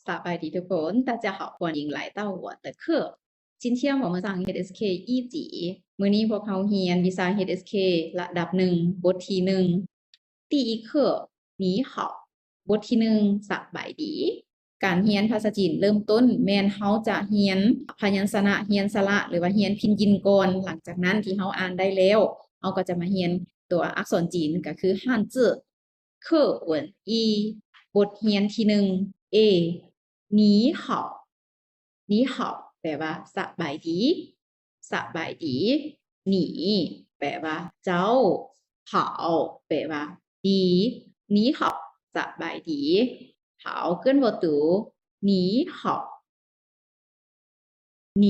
ສະບາຍດີທຸກຄົນ 大家好 欢迎来到我的课。 今天我们上 H S K 一级 ມື້ນີ້ພວກເຮົາຮຽນວິຊາ H S K ລະດັບໜຶ່ງ ບົດທີໜຶ່ງ 第一课 你好 ບົດທີໜຶ່ງ ສະບາຍດີ. ການຮຽນພາສາຈີນເລີ່ມຕົ້ນແມ່ນເຮົາຈະຮຽນພະຍັນຊະນະ ຮຽນສະຫຼະ ຫຼືວ່າຮຽນພິນຢິນກ່ອນ. ຫຼັງຈາກນັ້ນທີ່ເຮົາອ່ານໄດ້ແລ້ວ ເຮົາກໍຈະມາຮຽນຕົວອັກສອນຈີນ ກໍຄື 汉字. 课文一 ບົດຮຽນທີໜຶ່ງ A 你好 你好 ແປວ່າ ສະບາຍດີ ສະບາຍດີ. 你 ແປວ່າ ເຈົ້າ. 好 ແປວ່າ ດີ. 你好 ສະບາຍດີ. 好 ເກີ້ນບໍ່ຕູ 你好 你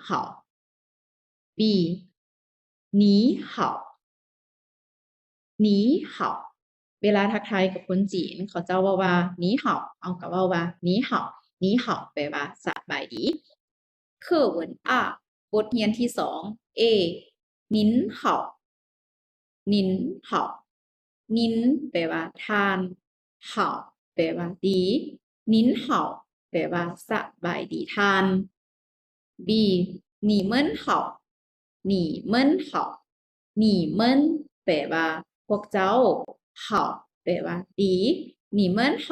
好 B 你好 你好 ເວລາທັກທາຍກັບຄົນຈີນ ເຂົາເຈົ້າເວົ້າວ່າ 你好 ເຮົາກໍເວົ້າວ່າ 你好 你好 ແປວ່າ ສະບາຍດີ. 课文二 ບົດຮຽນທີສອງ A 您好 您好 您 ແປວ່າ ທ່ານ. 好 ແປວ່າ ດີ. 您好 ແປວ່າ ສະບາຍດີທ່ານ. B 你们好 你们好 你们 ແປວ່າ ພວກເຈົ້າ. 好 ແປວ່າ ດີ. 你们好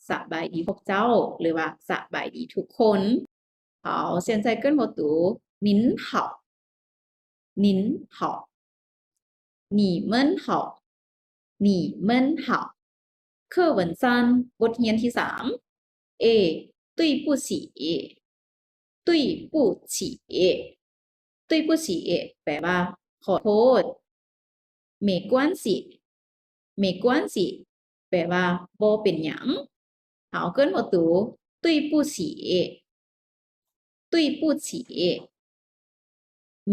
ສະບາຍດີພວກເຈົ້າ ຫຼືວ່າ ສະບາຍດີທຸກຄົນ. 好 现在跟我读 您好 您好 你们好 你们好 课文三 ບົດຮຽນທີສາມ A 对不起 对不起 对不起 ແປວ່າ ຂໍໂທດ. 没关系 没关系 ແປວ່າ ບໍ່ເປັນຫຍັງ. 好，跟我读 对不起 对不起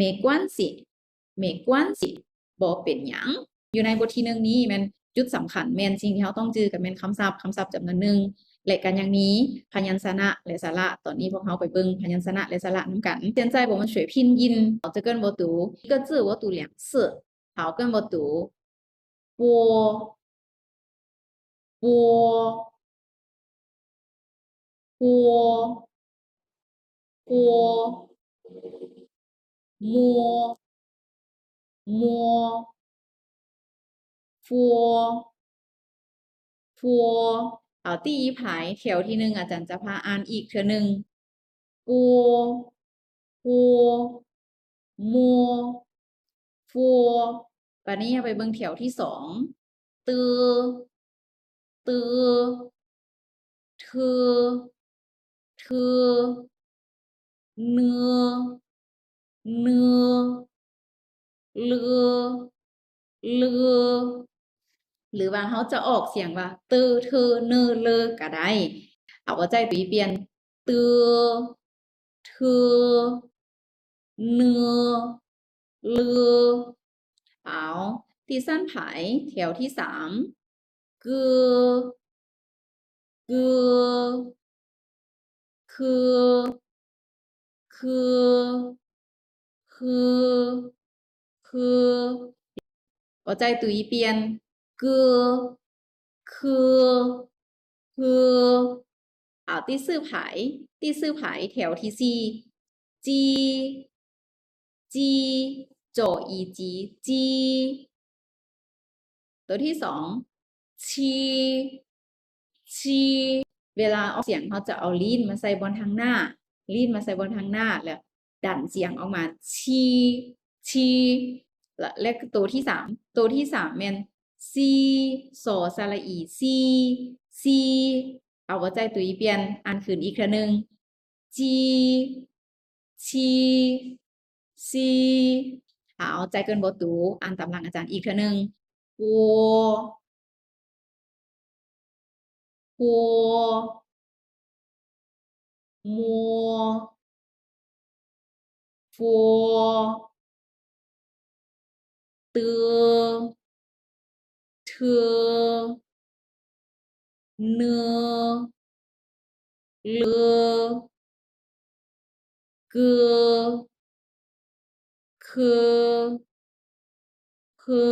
没关系 没关系 ບໍ່ເປັນຫຍັງ. ຢູ່ໃນບົດທີໜຶ່ງນີ້ແມ່ນຈຸດສຳຄັນ ແມ່ນສິ່ງທີ່ເຮົາຕ້ອງຈື່ກໍແມ່ນຄຳສັບ, ຄຳສັບຈຳນວນໜຶ່ງ ແລະ ກໍຍັງມີພະຍັນຊະນະ ແລະ ສະຫຼະ. ຕອນນີ້ພວກເຮົາໄປເບິ່ງພະຍັນຊະນະ ແລະ ສະຫຼະນຳກັນ. 现在我们学拼音，好，这个我读一个字，我读两次。好，跟我读 波 波 波 波 มัว มัว ฟัว ฟัว. ເອົາ ຕີອີພາຍ ແຖວທີໜຶ່ງ ອາຈານຈະພາອ່ານອີກເທື່ອໜຶ່ງ ປົວ ປົວ ມົວ ຟັວ. ບາດນີ້ເຮົາໄປເບິ່ງແຖວທີສອງ ຕື້ ຕື້ ເທີ ເທີ ເນີ ເນີ ເລີ ເລີ ຫຼືວ່າເຮົາຈະອອກສຽງວ່າ ເຕີ ເທີ ເນີ ເລີ ກໍໄດ້. ເອົາ ບໍ່ໃຈ ຕຸຍປ່ຽນ ເຕີ ເທີ ເນີ ເລີ. ເອົາ ຕິສັນພາຍ ແຖວທີສາມ ເກີ ເກີ ເຄີ ເຄື ເຄີ ເຄີ. ບໍ່ໃຈ ຕຸຍປ່ຽນ ເກີ ເຄື ເຄື. ເອົາ ຕິຊື່ພາຍ ຕິຊື່ພາຍ ແຖວທີສີ່ ຈີ ຈີ ຈໍອີຈີ ຈີ. ຕົວທີສອງ ຊີ ຊີ. ເວລາອອກສຽງ ເຮົາຈະເອົາລີ້ນມາໃສ່ບ່ອນທາງໜ້າ ລີ້ນມາໃສ່ບ່ອນທາງໜ້າ ແລ້ວດັນສຽງອອກມາ ຊີ ຊີ. ແລະ ແລະ ໂຕທີສາມ ໂຕທີສາມແມ່ນ ຊີ ສໍສະຫຼະອີ ຊີ ຊີ. ເອົາ ບໍ່ໃຈ ຕຸຍປ່ຽນ ອ່ານຄືນອີກເທື່ອໜຶ່ງ ຈີ ຊີ ຊີ. ເອົາ ໃຈເກີນບໍ່ຕູ ອ່ານຕາມຫຼັງອາຈານອີກເທື່ອໜຶ່ງ ປົວ ປົວ ມົວ ຟັວ ເຕີ ເທີ ເນີ ເລີ ເກີ ເຄີ ເຄີ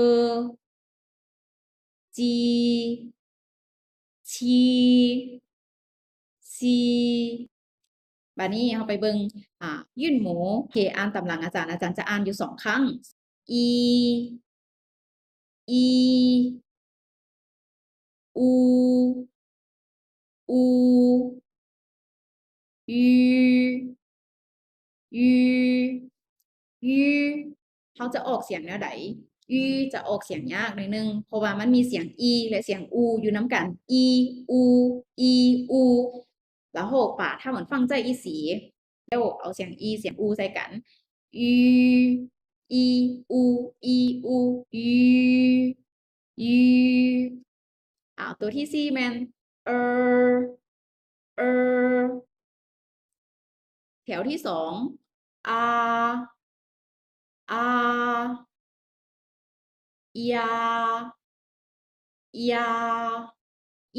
ຈີ ຊີ ຊີ. ສີ່. ບາດນີ້ເຮົາໄປເບິ່ງ ອ່າ ຍືນໝູ. ໂອເຄ ອ່ານຕາມຫຼັງອາຈານ, ອາຈານຈະອ່ານຢູ່ສອງຄັ້ງ. ອີ ອີ ອູ ອູ ຍື ຍື ຍື. ເຮົາຈະອອກສຽງແນວໃດ? ຍື ຈະອອກສຽງຍາກໜ້ອຍໜຶ່ງ ເພາະວ່າມັນມີສຽງ ອີ ແລະ ສຽງ ອູ ຢູ່ນຳກັນ. ອີ ອູ ອີ ອູ ລະໂຫ ປາ ຖ້າມັນຝັງໃຈອີ່ສີ ແລ້ວເອົາສຽງ ອີ ສຽງ ອູ ໃສ່ກັນ. ອີ ອີ ອູ ອີ ອູ ຍື ຍື. ອາ ໂຕທີສີ່ແມ່ນ ເອີ ເອີ. ແຖວທີສອງ ອາ ອາ ຢາ ຢາ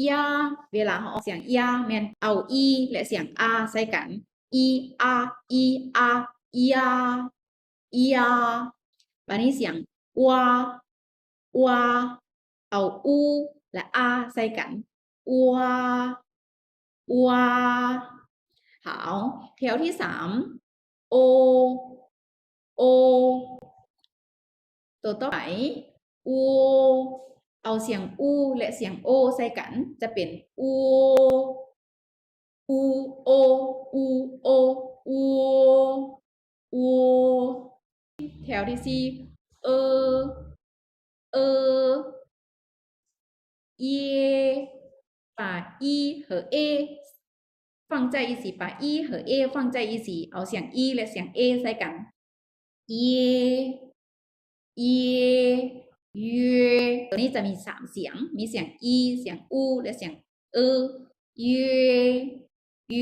ຢາ. ເວລາເຮົາອອກສຽງຢາ ແມ່ນເອົາ ອີ ແລະ ສຽງ ອາ ໃສ່ກັນ. ອີ ອາ ອີ ອາ ຢາ ຢາ. ບາດນີ້ສຽງ ອວາ ອວາ ເອົາ ອູ ແລະ ອາ ໃສ່ກັນ. ອວາ ອວາ. ເອົາ ແຖວທີສາມ ໂອ ໂອ. ໂຕຕໍ່ໄປ ອູ ເອົາສຽງ ອູ ແລະ ສຽງ ໂອ ໃສ່ກັນ ຈະເປັນ ອູ ອູ ໂອ ອູ ໂອ ອູ ອູ. ແຖວທີສີ່ ເອີ ເອີ ເອ ປາ ອີ ເຫີ ເອ ຝັງໃຈອີ່ສີ ປາ ອີ ເຫີ ເອ ຝັງໃຈອີ່ສີ ເອົາສຽງ ອີ ແລະ ສຽງ ເອ ໃສ່ກັນ. ເອ ເອ ເຢ. ໂຕນີ້ຈະມີສາມສຽງ ມີສຽງ ອີ ສຽງ ອູ ແລະ ສຽງ ເອີ ເຢ ເຢ.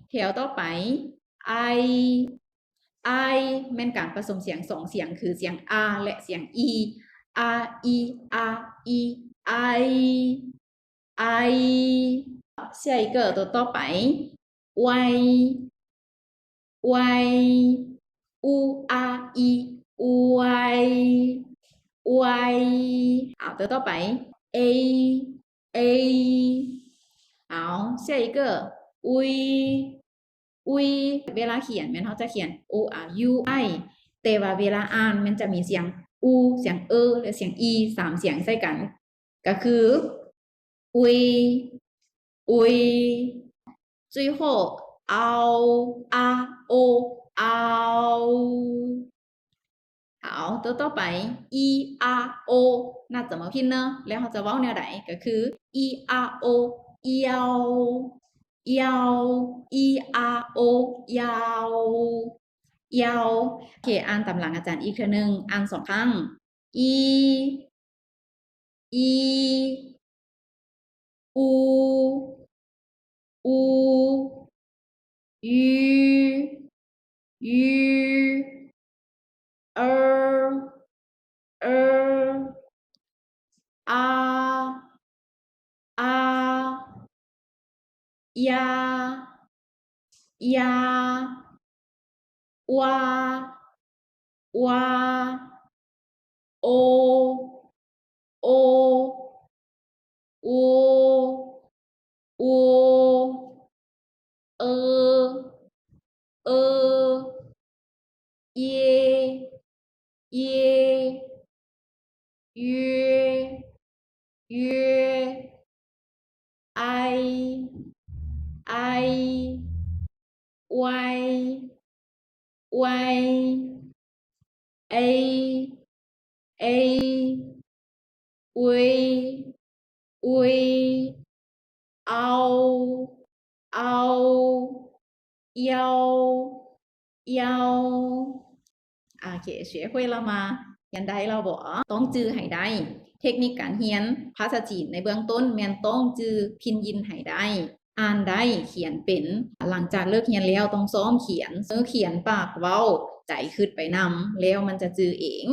ແຖວຕໍ່ໄປ ໄອ ໄອ ແມ່ນການປະສົມສຽງສອງສຽງ ຄືສຽງ ອາ ແລະ ສຽງ ອີ ອາ ອີ ອາ ອີ ໄອ ໄອ. ເຊຍເກີ ໂຕຕໍ່ໄປ ອວຍ ອວຍ ອູ ອາ ອີ ອວຍ ອວຍ. ເອົາ ໂຕຕໍ່ໄປ ເອຍ ເອຍ. ເອົາ ເຊຍເກີ ອຸຍ ອຸຍ. ເວລາຂຽນແມ່ນເຮົາຈະຂຽນ ໂອ ອາ ຢູ ໄອ ແຕ່ວ່າເວລາອ່ານແມ່ນຈະມີສຽງ ອູ ສຽງ ເອີ ແລະ ສຽງ ອີ ສາມສຽງໃສ່ກັນ ກະຄື ອຸຍ ອຸຍ. ຈຸຍໂຮ ເອົາ ອາ ໂອ ເອົາ. ເອົາ ໂຕຕໍ່ໄປ ອີ ອາ ໂອ ໜ້າຈະມາພິນເນີ ແລ້ວເຮົາຈະເວົ້າແນວໃດ ກະຄື ອີ ອາ ໂອ ອຽວ ອຽວ ອີ ອາ ໂອ ອຽວ ອຽວ. ໂອເຄ ອ່ານຕາມຫຼັງອາຈານອີກເທື່ອໜຶ່ງ ອ່ານສອງຄັ້ງ ອີ ອີ ອູ ອູ ຍື ຍື ເອີ ເອີ ອາ ອາ ຢາ ຢາ ອວາ ອວາ ໂອ ໂອ ໂອ ໂອ ເອີ ເອີ ເຢ ເຢ ເຢ ເຢ ໄອ ໄອ ອວຍ ອວຍ ເອຍ ເອຍ ອຸຍ ອຸຍ ເອົາ ເອົາ ອຽວ ອຽວ. ໂອເຄ ເຊຍໂຮຍລະມາ ຮຽນໄດ້ແລ້ວບໍ່? ຕ້ອງຈື່ໃຫ້ໄດ້. ເທັກນິກການຮຽນພາສາຈີນໃນເບື້ອງຕົ້ນແມ່ນຕ້ອງຈື່ພິນຢິນໃຫ້ໄດ້ ອ່ານໄດ້ ຂຽນເປັນ. ຫຼັງຈາກເລີກຮຽນແລ້ວຕ້ອງຊ້ອມຂຽນ, ມືຂຽນ, ປາກເວົ້າ, ໃຈຄິດໄປນຳ ແລ້ວມັນຈະຈື່ເອງ.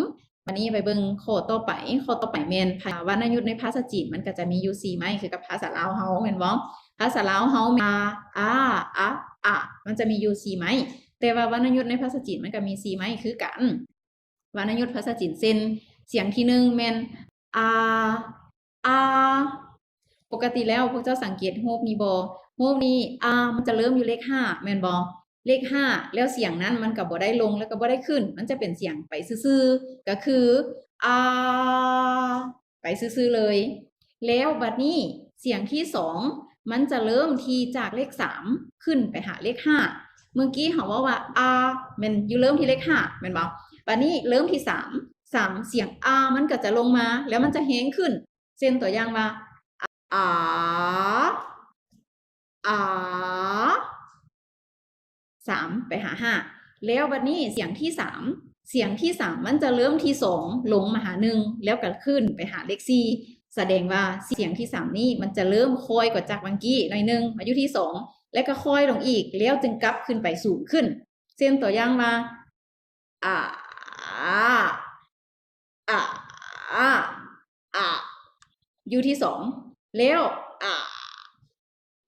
ບາດນີ້ໄປເບິ່ງຂໍ້ຕໍ່ໄປ. ຂໍ້ຕໍ່ໄປແມ່ນ ວັນນະຍຸດໃນພາສາຈີນມັນກະຈະມີຢູ່ສີ່ໄມ້ ຄືກັບພາສາລາວເຮົາແມ່ນບໍ່? ພາສາລາວເຮົາ ອາ ອາ ອາ ອາ ມັນຈະມີຢູ່ສີ່ໄມ້ ແຕ່ວ່າວັນນະຍຸດໃນພາສາຈີນມັນກະມີສີ່ໄມ້ຄືກັນ. ວັນນະຍຸດພາສາຈີນ ເຊັ່ນ ສຽງທີໜຶ່ງແມ່ນ ອາ ອາ. ປົກກະຕິແລ້ວພວກເຈົ້າສັງເກດຮູບນີ້ບໍ່? ຮູບນີ້ ອາ ມັນຈະເລີ່ມຢູ່ເລກຫ້າ ແມ່ນບໍ່? ເລກຫ້າ ແລ້ວສຽງນັ້ນມັນກໍບໍ່ໄດ້ລົງ ແລ້ວກໍບໍ່ໄດ້ຂຶ້ນ ມັນຈະເປັນສຽງໄປຊື່ໆ ກໍຄື ອາ ໄປຊື່ໆເລີຍ. ແລ້ວບັດນີ້ສຽງທີສອງ ມັນຈະເລີ່ມທີ່ຈາກເລກສາມ ຂຶ້ນໄປຫາເລກຫ້າ. ເມື່ອກີ້ເຮົາເວົ້າວ່າ ອາ ແມ່ນຢູ່ເລີ່ມທີ່ເລກຫ້າ ແມ່ນບໍ່? ບັດນີ້ເລີ່ມທີ່ສາມ ສາມ ສຽງ ອາ ມັນກໍຈະລົງມາ ແລ້ວມັນຈະແຮງຂຶ້ນ. ເຊັ່ນຕົວຢ່າງວ່າ ອາ ອາ ສາມ ໄປຫາຫ້າ ແລ້ວບັດນີ້ສຽງທີສາມ ສຽງທີສາມມັນຈະເລີ່ມທີ່ສອງ ລົງມາຫາໜຶ່ງ ແລ້ວກໍຂຶ້ນໄປຫາເລກສີ່ ສະແດງວ່າສຽງທີສາມນີ້ມັນຈະເລີ່ມຄ່ອຍກວ່າຈາກຫວ່າງກີ້ໜ້ອຍໜຶ່ງ ມາຢູ່ທີສອງ ແລ້ວກໍຄ່ອຍລົງອີກ ແລ້ວຈຶ່ງກັບຂຶ້ນໄປສູງຂຶ້ນ. ເຊັ່ນຕົວຢ່າງວ່າ ອາ ອາ ອາ ອາ ຢູ່ທີສອງ ແລ້ວ ອາ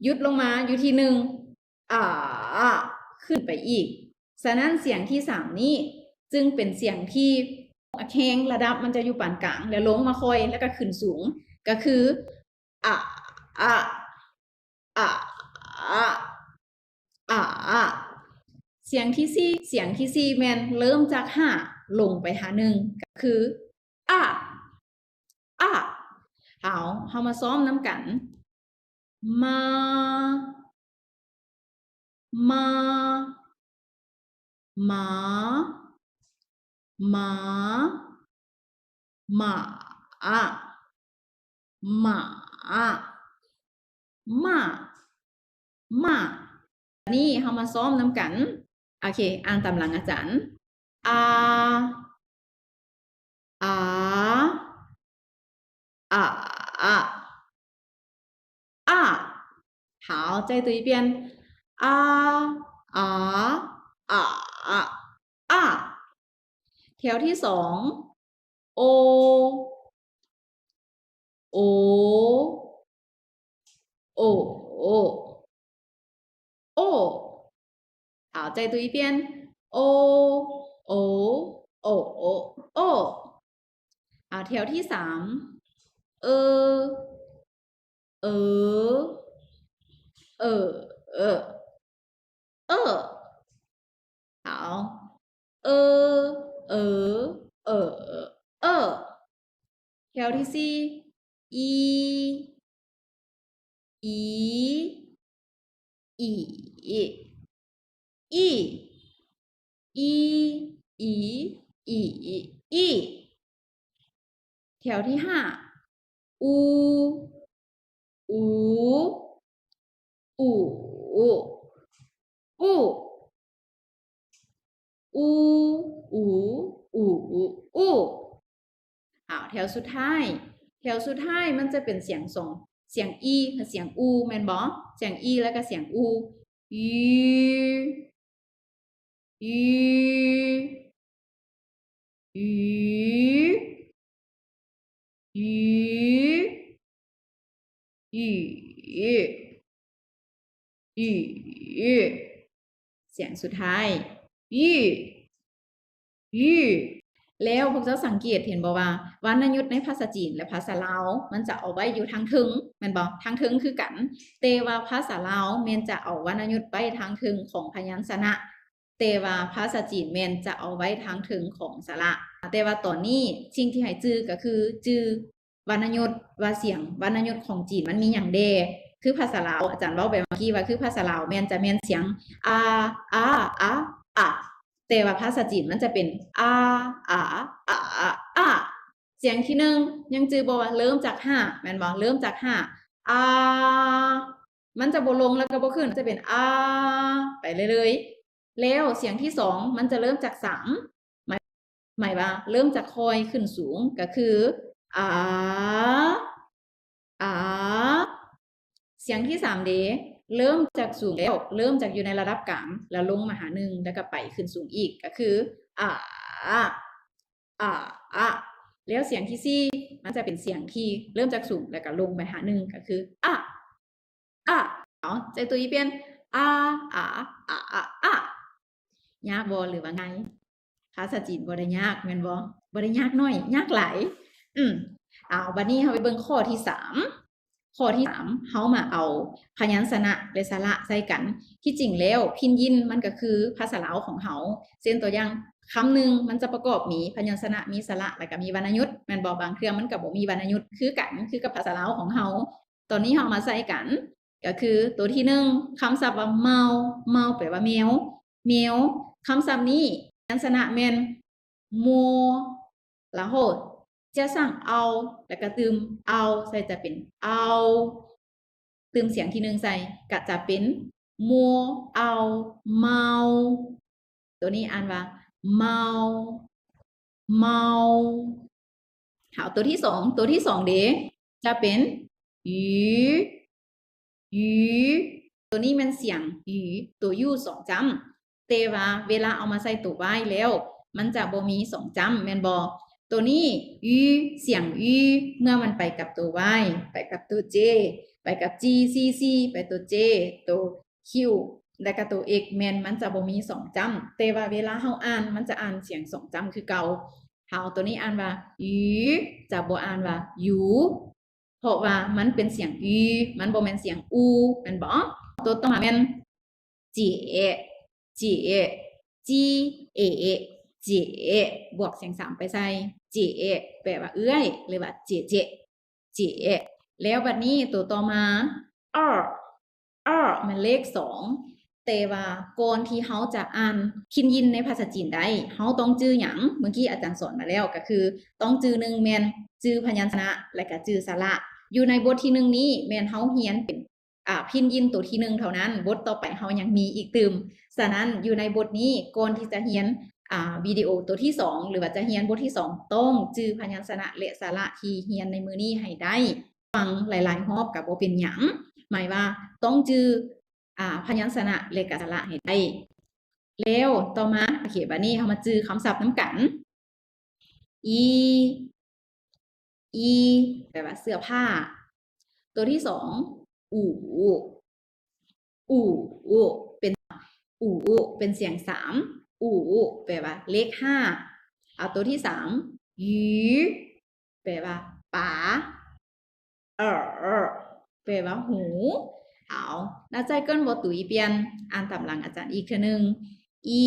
ຢຸດລົງມາຢູ່ທີໜຶ່ງ ອາ ຂຶ້ນໄປອີກ. ສະນັ້ນສຽງທີສາມນີ້ຈຶ່ງເປັນສຽງທີ່ແຮງ ລະດັບມັນຈະຢູ່ປານກາງ ແລ້ວລົງມາຄ່ອຍ ແລ້ວກໍຂຶ້ນສູງ ກໍຄື ອາ ອາ ອາ ອາ ອາ ອາ. ສຽງທີສີ່ ສຽງທີສີ່ແມ່ນເລີ່ມຈາກຫ້າ ລົງໄປຫາໜຶ່ງ ກໍຄື ອາ ອາ. ເຮົາ ເຮົາມາຊ້ອມນຳກັນ. ມາ ມາ ມາ ມາ ມາ ອາ ມາ ອາ ມາ ມາ. ນີ້ເຮົາມາຊ້ອມນຳກັນ. ໂອເຄ ອ່ານຕາມຫຼັງອາຈານ. ອາ ອາ ອາ ອາ ອາ. 好，再读一遍. ອາ ອາ ອາ ອາ ອາ. ແຖວທີສອງ ໂອ ໂອ ໂອ ໂອ ໂອ. 好，再读一遍. ໂອ ໂອ ໂອ ໂອ ໂອ. ອ່າ ແຖວທີສາມ ເອີ ເອີ ເອີ ເອີ ເອີ. ເອົາ ເອີ ເອີ ເອີ ເອີ. ແຖວທີສີ່ ອີ ອີ ອີ ອີ ອີ ອີ ອີ ອີ ອີ. ແຖວທີຫ້າ ອູ ອູ ອູ ອູ ອູ ອູ ອູ ອູ. ອ້າວ ແຖວສຸດທ້າຍ ແຖວສຸດທ້າຍມັນຈະເປັນສຽງສອງ ສຽງອີ ກັບສຽງອູ ແມ່ນບໍ່? ສຽງອີ ແລ້ວກໍສຽງອູ. ຍື ຍື ຍື ຍື ຍື ຍື. ສຽງສຸດທ້າຍ ຍື ຍື. ແລ້ວພວກເຈົ້າສັງເກດເຫັນບໍ່ວ່າ ວັນນະຍຸດໃນພາສາຈີນ ແລະ ພາສາລາວ ມັນຈະເອົາໄວ້ຢູ່ທາງເທິງ ແມ່ນບໍ່? ທາງເທິງຄືກັນ. ແຕ່ວ່າພາສາລາວແມ່ນຈະເອົາວັນນະຍຸດໄວ້ທາງເທິງຂອງພະຍັນຊະນະ. ແຕ່ວ່າພາສາຈີນແມ່ນຈະເອົາໄວ້ທາງເທິງຂອງສະຫຼະ. ແຕ່ວ່າຕອນນີ້ສິ່ງທີ່ໃຫ້ຈື່ກໍຄືຈື່ວັນນະຍຸດ ວ່າສຽງວັນນະຍຸດຂອງຈີນມັນມີຫຍັງແດ່. ຄືພາສາລາວ ອາຈານເວົ້າໄປເມື່ອກີ້ວ່າ ຄືພາສາລາວແມ່ນຈະແມ່ນສຽງ ອາ ອາ ອາ ອາ. ແຕ່ວ່າພາສາຈີນມັນຈະເປັນ ອາ ອາ ອາ ອາ ອາ. ສຽງທີໜຶ່ງຍັງຈື່ບໍ່ວ່າເລີ່ມຈາກຫ້າ ແມ່ນບໍ່? ເລີ່ມຈາກຫ້າ ອາ ມັນຈະບໍ່ລົງແລ້ວກໍບໍ່ຂຶ້ນ ຈະເປັນ ອາ ໄປເລື້ອຍໆ. ແລ້ວສຽງທີສອງມັນຈະເລີ່ມຈາກສາມ ໝາຍ ໝາຍວ່າເລີ່ມຈາກຄ່ອຍຂຶ້ນສູງ ກໍຄື ອາ ອາ. ສຽງທີສາມເດ ເລີ່ມຈາກສູງແລ້ວ ເລີ່ມຈາກຢູ່ໃນລະດັບກາງ ແລ້ວລົງມາຫາໜຶ່ງ ແລ້ວກໍໄປຂຶ້ນສູງອີກ ກໍຄື ອາ ອາ ອາ. ແລ້ວສຽງທີສີ່ມັນຈະເປັນສຽງທີ່ເລີ່ມຈາກສູງ ແລ້ວກໍລົງໄປຫາໜຶ່ງ ກໍຄື ອາ ອາ. ເອົາ ໃຈໂຕອີ່ປ່ຽນ ອາ ອາ ອາ ອາ ອາ. ຍາກບໍ່ ຫຼືວ່າງ່າຍ? ພາສາຈີນບໍ່ໄດ້ຍາກແມ່ນບໍ່? ບໍ່ໄດ້ຍາກໜ້ອຍ ຍາກຫຼາຍ. ອືມ ເອົາ ບັດນີ້ເຮົາໄປເບິ່ງຂໍ້ທີສາມ. ຂໍ້ທີສາມ ເຮົາມາເອົາພະຍັນຊະນະ ແລະ ສະຫຼະໃສ່ກັນ. ທີ່ຈິງແລ້ວ ພິນຢິນມັນກໍຄືພາສາລາວຂອງເຮົາ. ເຊັ່ນຕົວຢ່າງ ຄຳໜຶ່ງມັນຈະປະກອບມີພະຍັນຊະນະ ມີສະຫຼະ ແລ້ວກໍມີວັນນະຍຸດ ແມ່ນບໍ່? ບາງເທື່ອມັນກໍບໍ່ມີວັນນະຍຸດຄືກັນ ຄືກັບພາສາລາວຂອງເຮົາ. ຕອນນີ້ເຮົາມາໃສ່ກັນ ກໍຄືຕົວທີໜຶ່ງ ຄຳສັບວ່າເມົາ, ເມົາແປວ່າແມວ, ແມວ. ຄຳສັບນີ້ພະຍັນຊະນະແມ່ນ ໂມ ລະໂຫ ຈະສ້າງເອົາ ແລ້ວກະຕື່ມເອົາ ໃສ່ຈະເປັນເອົາ ຕື່ມສຽງທີໜຶ່ງໃສ່ ກະຈະເປັນ ໂມ ເອົາ ເມົາ. ໂຕນີ້ອ່ານວ່າ ເມົາ ເມົາ. ເຮົາ ໂຕທີສອງ ໂຕທີສອງເດ ຈະເປັນ ຢູ ຢູ ໂຕນີ້ແມ່ນສຽງຢູ ໂຕຢູສອງຈ້ຳ ແຕ່ວ່າເວລາເອົາມາໃສ່ໂຕວາຍແລ້ວ ມັນຈະບໍ່ມີສອງຈ້ຳ ແມ່ນບໍ່? ໂຕນີ້ ຢູ ສຽງຢູ ເມື່ອມັນໄປກັບໂຕວາຍ ໄປກັບໂຕເຈ ໄປກັບຈີ ຊີ ຊີ ໄປໂຕເຈ ໂຕຄິວ ແລະກະໂຕເອັກ ແມ່ນມັນຈະບໍ່ມີສອງຈ້ຳ ແຕ່ວ່າເວລາເຮົາອ່ານ ມັນຈະອ່ານສຽງສອງຈ້ຳຄືເກົ່າ. ເຮົາ ໂຕນີ້ອ່ານວ່າ ຢູ ຈະບໍ່ອ່ານວ່າ ຢູ ເພາະວ່າມັນເປັນສຽງອູ ມັນບໍ່ແມ່ນສຽງອູ ແມ່ນບໍ່? ໂຕຕໍ່ມາແມ່ນ ເຈ ເຈ ຈີ ເອ ເອ ເຈ ບວກສຽງສາມໄປໃສ່ ເຈ ແປວ່າເອື້ອຍ ຫຼືວ່າ ເຈ ເຈ ເຈ. ແລ້ວບັດນີ້ໂຕຕໍ່ມາ ອາ ອາ ແມ່ນເລກສອງ ແຕ່ວ່າກ່ອນທີ່ເຮົາຈະອ່ານພິນຢິນໃນພາສາຈີນໄດ້ ເຮົາຕ້ອງຈື່ຫຍັງ? ເມື່ອກີ້ອາຈານສອນມາແລ້ວ ກໍຄືຕ້ອງຈື່ ໜຶ່ງ ແມ່ນຈື່ພະຍັນຊະນະ ແລະກະຈື່ສະຫຼະ. ຢູ່ໃນບົດທີໜຶ່ງນີ້ແມ່ນເຮົາຮຽນເປັນ ອາ ພິນຢິນໂຕທີໜຶ່ງເທົ່ານັ້ນ ບົດຕໍ່ໄປເຮົາຍັງມີອີກຕື່ມ. ສະນັ້ນ ຢູ່ໃນບົດນີ້ ກ່ອນທີ່ຈະຮຽນ ອາ ວິດີໂອໂຕທີສອງ ຫຼືວ່າຈະຮຽນບົດທີສອງ ຕ້ອງຈື່ພະຍັນຊະນະ ແລະ ສະຫຼະທີ່ຮຽນໃນມື້ນີ້ໃຫ້ໄດ້. ຟັງຫຼາຍໆຮອບກໍບໍ່ເປັນຫຍັງ ໝາຍວ່າຕ້ອງຈື່ ອາ ພະຍັນຊະນະ ແລະກະສະຫຼະໃຫ້ໄດ້. ແລ້ວຕໍ່ມາ ໂອເຄ ບັດນີ້ເຮົາມາຈື່ຄຳສັບນຳກັນ. ອີ ອີ ແປວ່າເສື້ອຜ້າ. ໂຕທີສອງ ອູ ອູ ເປັນ ອູ ອູ ເປັນສຽງສາມ ອູ ອູ ແປວ່າເລກຫ້າ. ເອົາໂຕທີສາມ ຢູ ແປວ່າປາ ເອີ ແປວ່າຫູ. ເອົາ ນາໃຈເກີນບໍ່ຕຸຍປ່ຽນ ອ່ານຕາມຫຼັງອາຈານອີກເທື່ອໜຶ່ງ ອີ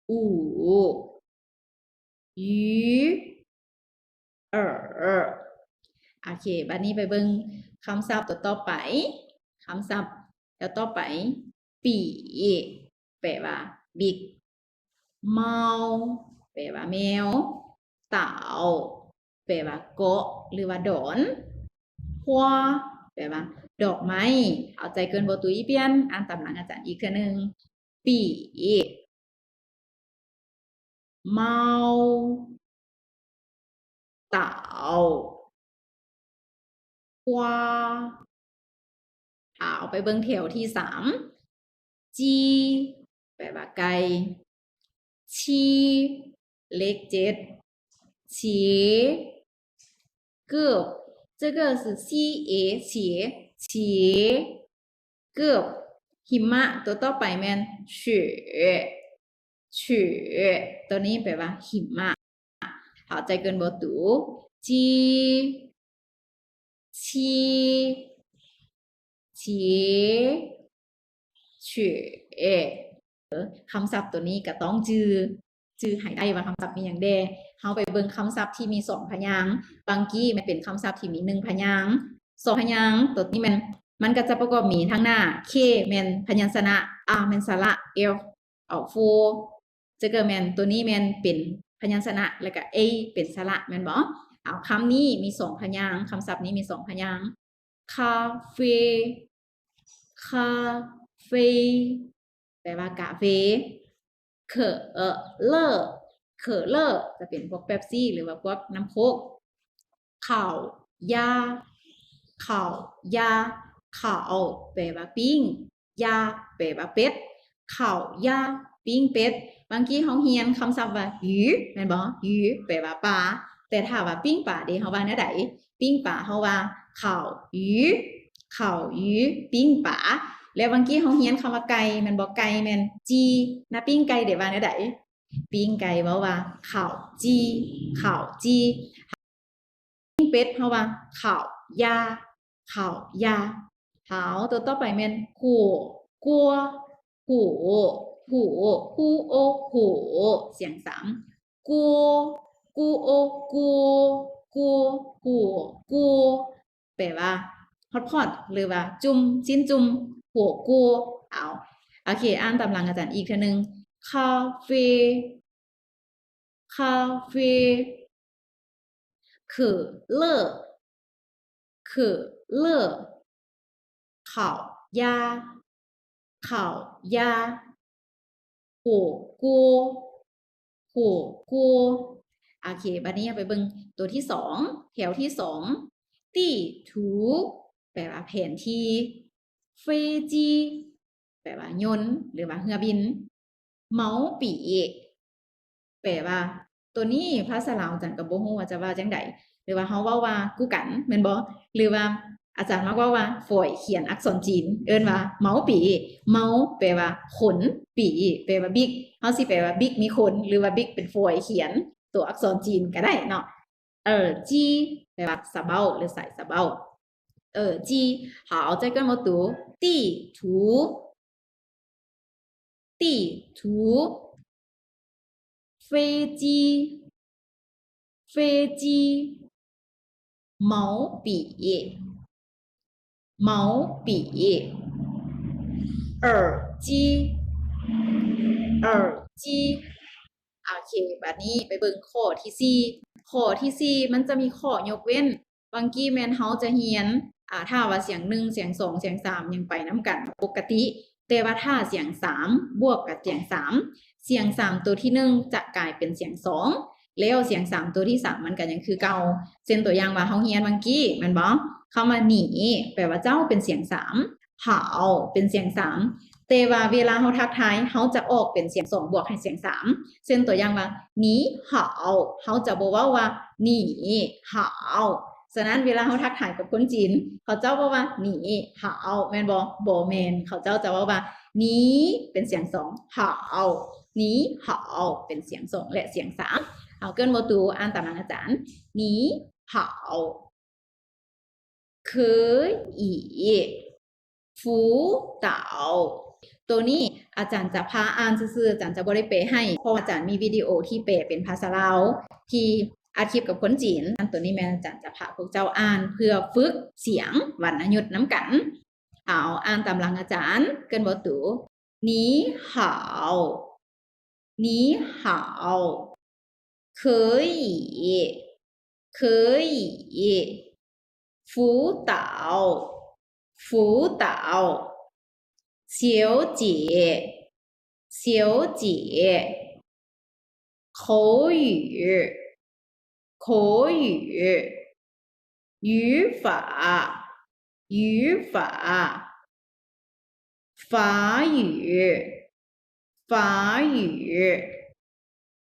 ອູ ຢູ ເອີ. ໂອເຄ ບັດນີ້ໄປເບິ່ງຄຳສັບຕົວຕໍ່ໄປ. ຄຳສັບຕົວຕໍ່ໄປ ປີ ແປວ່າບິກ. ເມົາ ແປວ່າແມວ. ຕາວ ແປວ່າເກາະ ຫຼືວ່າດອນ. ພວາ ແປວ່າດອກໄມ້. ເອົາໃຈເກີນບໍ່ຕຸຍປ່ຽນ ອ່ານຕາມຫຼັງອາຈານອີກເທື່ອໜຶ່ງ ປີ ເມົາ ຕາວ ຄວາ. ເອົາໄປເບິ່ງແຖວທີສາມ ຈີ ແປວ່າໄກ່. ຊີ ເລກເຈັດ ເຊ ເກີບ. ເຈເກີບຄື ຊີ ເອ ເຊ ເຊ ເກີບ. ຫິມະ ຕົວຕໍ່ໄປແມ່ນ ເຊ ເຊ ຕົວນີ້ແປວ່າຫິມະ. ເຂົ້າໃຈເກີນບໍ່ຕູ ຈີ ຊີ ເຊ ເຊ. ຄຳສັບຕົວນີ້ກໍຕ້ອງຈື່ ຈື່ໃຫ້ໄດ້ວ່າຄຳສັບມີຫຍັງແດ່. ເຮົາໄປເບິ່ງຄຳສັບທີ່ມີສອງພະຍາງ. ບາງກີ້ມັນເປັນຄຳສັບທີ່ມີໜຶ່ງພະຍາງ ສອງພະຍາງ. ຕົວນີ້ແມ່ນ ມັນກໍຈະປະກອບມີທາງໜ້າ ເຄ ແມ່ນພະຍັນຊະນະ, ອາ ແມ່ນສະຫຼະ, ເອຟ ເອົາ ໂຟ ເຈເກີແມ່ນ ຕົວນີ້ແມ່ນເປັນພະຍັນຊະນະ ແລ້ວກະ ເອ ເປັນສະຫຼະ ແມ່ນບໍ່? ເອົາ ຄຳນີ້ມີສອງພະຍາງ, ຄຳສັບນີ້ມີສອງພະຍາງ. ຄາເຟ ຄາເຟ ແປວ່າກາເຟ. ເຄີເລີ ເຄີເລີ ຈະເປັນພວກເປັບຊີ ຫຼືວ່າພວກນ້ຳໂຄກ. ເຂົ້າຢາ ເຂົ້າຢາ ເຂົ້າ ແປວ່າປີ້ງ ຢາ ແປວ່າເປັດ. ເຂົ້າຢາ ປີ້ງເປັດ. ບາງທີເຮົາຮຽນຄຳສັບວ່າ ຢູ ແມ່ນບໍ່? ຢູ ແປວ່າປາ. ແຕ່ຖ້າວ່າປີ້ງປາເດ ເຮົາວ່າແນວໃດ? ປີ້ງປາ ເຮົາວ່າ ເຂົ້າຢູ ເຂົ້າຢູ ປີ້ງປາ. ແລ້ວບາງທີເຮົາຮຽນຄຳວ່າໄກ່ ແມ່ນບໍ່? ໄກ່ແມ່ນຈີ. ນາປີ້ງໄກ່ເດ ວ່າແນວໃດ? ປີ້ງໄກ່ເວົ້າວ່າ ເຂົ້າຈີ ເຂົ້າຈີ. ປີ້ງ ເປັດ ເຮົາວ່າ ເຂົ້າຢາ ເຂົ້າຢາ. ເອົາ ຕົວຕໍ່ໄປແມ່ນ ຫົວ ກົວ ຫູ ຫູ ຫູ ໂອ ຫູ ສຽງສາມ ກົວ ກູ ໂອ ກູ ກູ ຫູ ກູ ແປວ່າ ຮອດໆ ຫຼືວ່າ ຈຸ່ມ ຊີ້ນຈຸ່ມ ຫົວ ກູ. ເອົາ ໂອເຄ ອ່ານຕາມຫຼັງອາຈານອີກເທື່ອໜຶ່ງ ຄາເຟ ຄາເຟ ເຄີເລີ ເຄີເລີ ເຂົ້າຢາ ເຂົ້າຢາ ຫົວ ກູ ຫົວ ກູ. ໂອເຄ ບາດນີ້ເຮົາໄປເບິ່ງຕົວທີສອງ ແຖວທີສອງ ຕີຖູ ແປວ່າແຜນທີ່ ເຟຈີ ແປວ່າຍົນ ຫຼືວ່າເຮືອບິນ ເມົາປີ ແປວ່າ ໂຕນີ້ພາສາລາວອາຈານກໍບໍ່ຮູ້ວ່າຈະເວົ້າຈັ່ງໃດ ຫຼືວ່າເຮົາເວົ້າວ່າ ກູກັນ ແມ່ນບໍ່? ຫຼືວ່າອາຈານມັກເວົ້າວ່າ ຝອຍຂຽນອັກສອນຈີນ ເອີ້ນວ່າ ເມົາປີ ເມົາ ແປວ່າ ຂົນ ປີ ແປວ່າ ບິກ ເຮົາຊິແປວ່າ ບິກມີຂົນ ຫຼືວ່າ ບິກເປັນຝອຍຂຽນ ຕົວອັກສອນຈີນກໍໄດ້ເນາະ. ເອີ ຈີ ແປວ່າ ສະເບົ້າ ຫຼື ສາຍສະເບົ້າ. ເອີ ຈີ ເຮົາເອົາໃຈກັນໝົດຕູ ຕີຖູ ຕີຖູ ເຟຈີ ເຟຈີ ເມົາປີ ເມົາປີ ເອີຈີ ເອີຈີ. ໂອເຄ ບາດນີ້ໄປເບິ່ງຂໍ້ທີສີ່ ຂໍ້ທີສີ່ມັນຈະມີຂໍ້ຍົກເວັ້ນ ບາງທີແມ່ນເຮົາຈະຮຽນ ອາ ຖ້າວ່າສຽງໜຶ່ງ ສຽງສອງ ສຽງສາມ ຍັງໄປນຳກັນປົກກະຕິ ແຕ່ວ່າຖ້າສຽງສາມບວກກັບສຽງສາມ ສຽງສາມໂຕທີໜຶ່ງຈະກາຍເປັນສຽງສອງ ແລ້ວສຽງສາມໂຕທີສາມມັນກໍຍັງຄືເກົ່າ. ເຊັ່ນຕົວຢ່າງວ່າເຮົາຮຽນບາງທີແມ່ນບໍ່? ຄຳວ່າ ໜີ ແປວ່າເຈົ້າເປັນສຽງສາມ ເຮົາເປັນສຽງສາມ ແຕ່ວ່າເວລາເຮົາທັກທາຍ ເຮົາຈະອອກເປັນສຽງສອງບວກໃຫ້ສຽງສາມ ເຊັ່ນຕົວຢ່າງວ່າ ໜີເຮົາ ເຮົາຈະບໍ່ເວົ້າວ່າ ໜີເຮົາ. ສະນັ້ນເວລາເຮົາທັກທາຍກັບຄົນຈີນ ເຂົາເຈົ້າເວົ້າວ່າ ໜີເຮົາ ແມ່ນບໍ່? ບໍ່ແມ່ນ ເຂົາເຈົ້າຈະເວົ້າວ່າ ໜີ ເປັນສຽງສອງ ເຮົາ ໜີເຮົາ ເປັນສຽງສອງ ແລະ ສຽງສາມ. ເຮົາເກີ່ນບໍ່ຕູ ອ່ານຕາມຫຼັງອາຈານ ໜີເຮົາ ເຄີອີ ຟູເຕົາ. ໂຕນີ້ອາຈານຈະພາອ່ານຊື່ໆ ອາຈານຈະບໍ່ໄດ້ແປໃຫ້ ເພາະວ່າອາຈານມີວິດີໂອທີ່ແປເປັນພາສາລາວ ທີ່ອັດຄລິບກັບຄົນຈີນ. ອັນໂຕນີ້ແມ່ນອາຈານຈະພາພວກເຈົ້າອ່ານເພື່ອຝຶກສຽງວັນນະຍຸດນຳກັນ. ເອົາ ອ່ານຕາມຫຼັງອາຈານ ເກີ່ນບໍ່ຕູ ໜີເຮົາ ໜີເຮົາ ເຄີອີ ເຄີອີ ຟູເຕົາ ຟູເຕົາ ສຽວເຈຍ ສຽວເຈຍ ໂຄຫຢູ ໂຄຫຢູ ຫຢູຝາ ຫຢູຝາ ຝາຫຢູ ຝາຫຢູ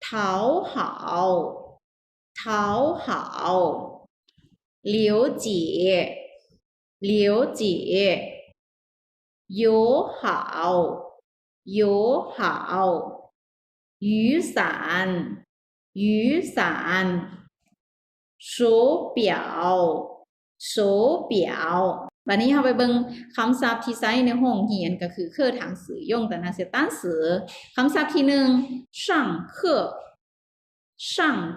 ເທົາເຮົາ ເທົາເຮົາ ຫຼຽວເຈຍ ຫຼຽວເຈຍ ໂຢເຮົາ ໂຢເຮົາ 雨伞 雨伞 手表 手表. ບາດນີ້ເຮົາໄປເບິ່ງຄຳສັບທີ່ໃຊ້ໃນຫ້ອງຮຽນ ກໍຄື 课堂使用的那些单词. ຄຳສັບທີໜຶ່ງ 上课 上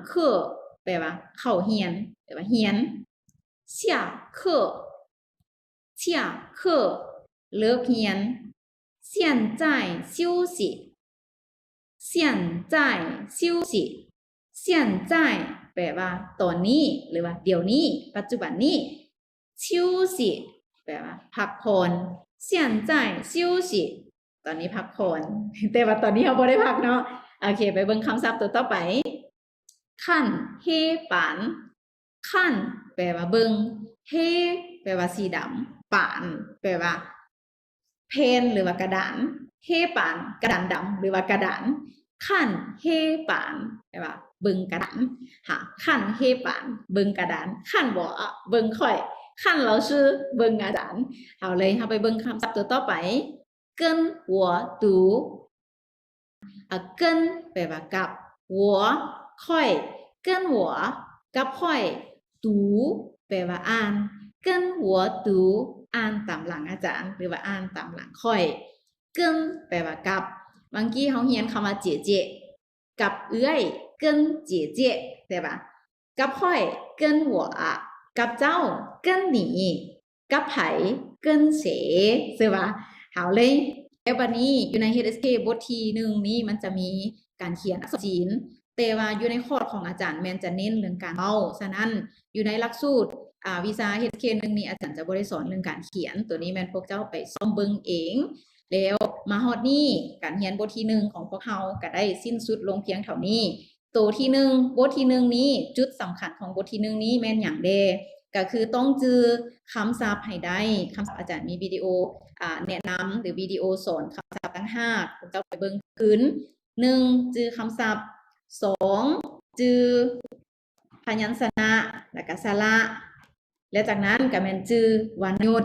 课 ແປວ່າເຂົ້າຮຽນ ແປວ່າຮຽນ. 下课 下课 ເລີກຮຽນ. 现在休息 现在休息 现在 ແປວ່າຕອນນີ້ ຫຼືວ່າດຽວນີ້ ປັດຈຸບັນນີ້. 休息 ແປວ່າພັກຜ່ອນ. 现在休息 ຕອນນີ້ພັກຜ່ອນ ແຕ່ວ່າຕອນນີ້ເຮົາບໍ່ໄດ້ພັກເນາະ. ໂອເຄ ໄປເບິ່ງຄຳສັບຕົວຕໍ່ໄປ 看黑板 看 ແປວ່າເບິ່ງ 黑 ແປວ່າສີດຳ 板 ແປວ່າແຜ່ນ ຫຼືວ່າກະດານ 黑板 ກະດານດຳ ຫຼືວ່າກະດານ 看黑板 ແປວ່າເບິ່ງກະດານ 哈，看黑板 ເບິ່ງກະດານ 看我 ເບິ່ງຂ້ອຍ 看老师 ເບິ່ງອາຈານ. ເອົາເລີຍ ເຮົາໄປເບິ່ງຄຳສັບຕົວຕໍ່ໄປ 跟我读 ອາ 跟 ແປວ່າກັບ 我 ຂ້ອຍ 跟我 ກັບຂ້ອຍ读 ແປວ່າອ່ານ 跟我读 ອ່ານຕາມຫຼັງອາຈານ ຫຼືວ່າອ່ານຕາມຫຼັງຂ້ອຍ 跟 ແປວ່າກັບ ບາງທີເຮົາຮຽນຄຳວ່າ姐姐 ກັບເອື້ອຍ 跟姐姐 ແປວ່າກັບຂ້ອຍ 跟我 ກັບເຈົ້າ 跟你 ກັບໃຜ 跟谁 ຊື່ວ່າເຮົາເລີຍ. ແລ້ວບັດນີ້ຢູ່ໃນ ເອສເຄ ບົດທີໜຶ່ງນີ້ ມັນຈະມີການຂຽນອັກສອນຈີນ ແຕ່ວ່າຢູ່ໃນຄອດຂອງອາຈານແມ່ນຈະເນັ້ນເລື່ອງການເວົ້າ. ສະນັ້ນ ຢູ່ໃນຫຼັກສູດ ອາ ວິຊາ ເອສເຄ ໜຶ່ງນີ້ ອາຈານຈະບໍ່ໄດ້ສອນເລື່ອງການຂຽນ, ໂຕນີ້ແມ່ນພວກເຈົ້າໄປຊ້ອມເບິ່ງເອງ. ແລ້ວມາຮອດນີ້ ການຮຽນບົດທີໜຶ່ງຂອງພວກເຮົາກໍໄດ້ສິ້ນສຸດລົງພຽງເທົ່ານີ້. ໂຕທີໜຶ່ງ ບົດທີໜຶ່ງນີ້ ຈຸດສຳຄັນຂອງບົດທີໜຶ່ງນີ້ແມ່ນຫຍັງແດ່? ກໍຄືຕ້ອງຈື່ຄຳສັບໃຫ້ໄດ້. ຄຳສັບ ອາຈານມີວິດີໂອ ອາ ແນະນຳ ຫຼື ວິດີໂອສອນຄຳສັບຕ່າງຫາກ, ພວກເຈົ້າໄປເບິ່ງຄືນ. ໜຶ່ງ ຈື່ຄຳສັບ, ສອງ ຈື່ພະຍັນຊະນະ ແລ້ວກໍສະຫຼະ ແລະ ຈາກນັ້ນກໍແມ່ນຈື່ວັນນະຍຸດ.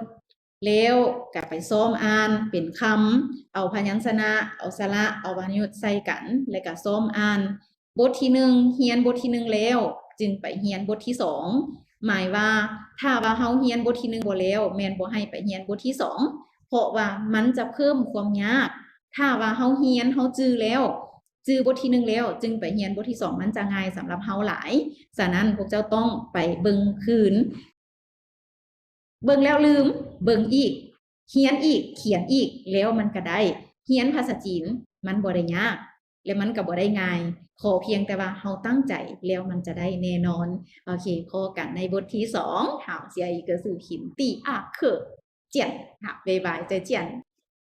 ແລ້ວກໍໄປຊ້ອມອ່ານເປັນຄຳ, ເອົາພະຍັນຊະນະ, ເອົາສະຫຼະ, ເອົາວັນນະຍຸດໃສ່ກັນ ແລ້ວກໍຊ້ອມອ່ານ. ບົດທີໜຶ່ງ ຮຽນບົດທີໜຶ່ງແລ້ວ ຈຶ່ງໄປຮຽນບົດທີສອງ. ໝາຍວ່າ ຖ້າວ່າເຮົາຮຽນບົດທີໜຶ່ງບໍ່ແລ້ວ ແມ່ນບໍ່ໃຫ້ໄປຮຽນບົດທີສອງ ເພາະວ່າມັນຈະເພີ່ມຄວາມຍາກ. ຖ້າວ່າເຮົາຮຽນ ເຮົາຈື່ແລ້ວ ຈື່ບົດທີໜຶ່ງແລ້ວ ຈຶ່ງໄປຮຽນບົດທີສອງ ມັນຈະງ່າຍສຳລັບເຮົາຫຼາຍ. ສະນັ້ນ ພວກເຈົ້າຕ້ອງໄປເບິ່ງຄືນ. ເບິ່ງແລ້ວລືມ, ເບິ່ງອີກ, ຮຽນອີກ, ຂຽນອີກ, ແລ້ວມັນກໍໄດ້. ຮຽນພາສາຈີນມັນບໍ່ໄດ້ຍາກ ແລະ ມັນກໍບໍ່ໄດ້ງ່າຍ. ຂໍພຽງແຕ່ວ່າເຮົາຕັ້ງໃຈ ແລ້ວມັນຈະໄດ້ແນ່ນອນ. ໂອເຄ, ພໍ້ກັນໃນບົດທີສອງ. 好，下一个是平地阿克见. 好，บ๊າຍບາຍ, 再见.